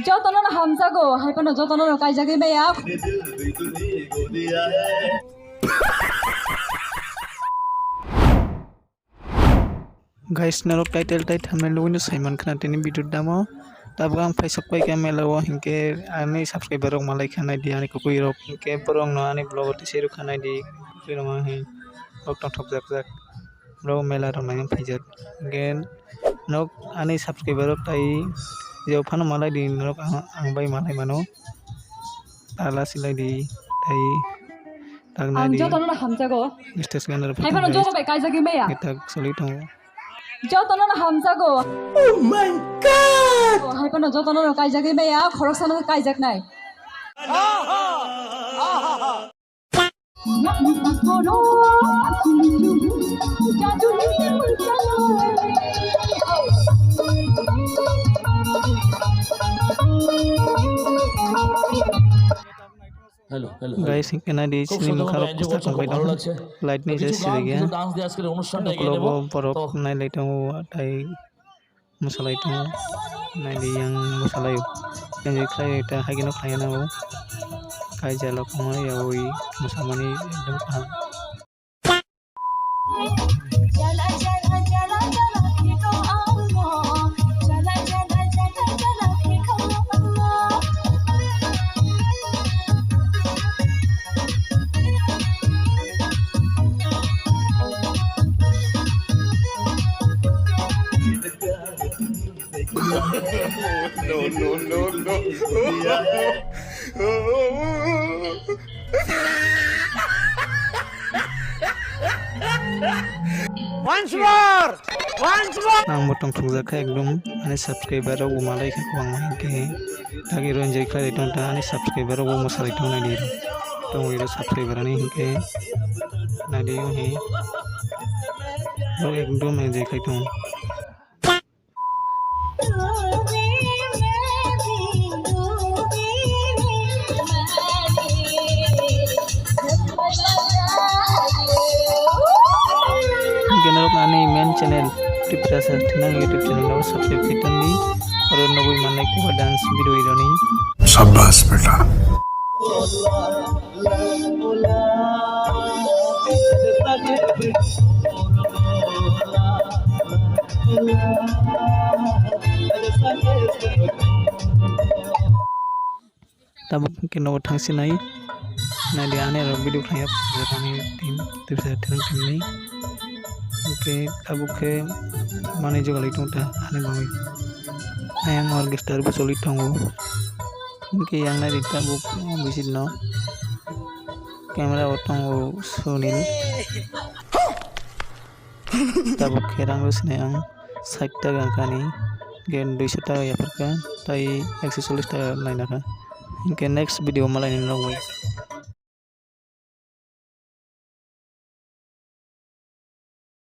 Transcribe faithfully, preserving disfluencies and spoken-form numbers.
Jotono no hamjago, hai phano jotono no kaijagwi maya. Guys, norok title tai thumbnail nugwi no saiman khna tini video damo. Tabuk ang phaisok pai kha mela o, hinkhe ani subscriber rok malai kha naidi ani kwpui rok, hinkhe borok no ani vlog o tisai rw kha naidi kwpui rok ma hin. Bok tong thok jak jak. Bro mela rok nai phaijak. Gen nok ani subscriber rok tai je phano malai di nok ang, ang bai malai mano. Tala silai di tai tak nai di. Ang jotono no hamjago. Stage ganaro hai phano joto bai kaijagwi maya. Tak soli tongo. Jotono no hamjago. Oh my God! Hai phano jotono no kaijagwi maya, khoroksa no kaijaknai. Hello, hello, hello. Guys, hinkhe naidi sini mukha rok kwchak wngbai tong. Light ni je siri gaya. Ukulok o borok nailai tongo tai. Mwsalai tongo. Naidi yang mwsalai o. Enjoy khlai ta haikhe no khlai nang o. Kaijalo kongma yaui mwsamani ekdom kaham. No, no, no, no. Once more! Once more! Ang bo tongthokjak kha ekdom, ani subscriber rok bo malai kha kwbangma hinkhe. Dagi ro enjoy khlai tong ta ani subscriber rok bo mwsalai tong nai di ro. Tongwi ro subscriber ani hinkhe nai di he. Rok ekdom enjoy khlai tong. Hinkhe norok ani main channel Tiprasa Thinang YouTube channel no subscribe khe tongdi. Oro nugwi mannai Kuba dance video roni. Shabash beta. Tabuk khe nogo thangsinai. Naidi ani aro video khlai ya ani team, team sa thrang team ni. Hwnkhe tabuk khe manwi jogalai tong ta ani bagwi. Ayang orchestra bo choli tongo. Hwnkhe yang naidi tabuk bisit no camera o tongo Sunil. Tabuk khe rang rw sinai ang sait taka wngkha ni, gen duiso taka yapharkha, tai ekso chollish taka nainakha. Hwnkhe next video malaini nokbai.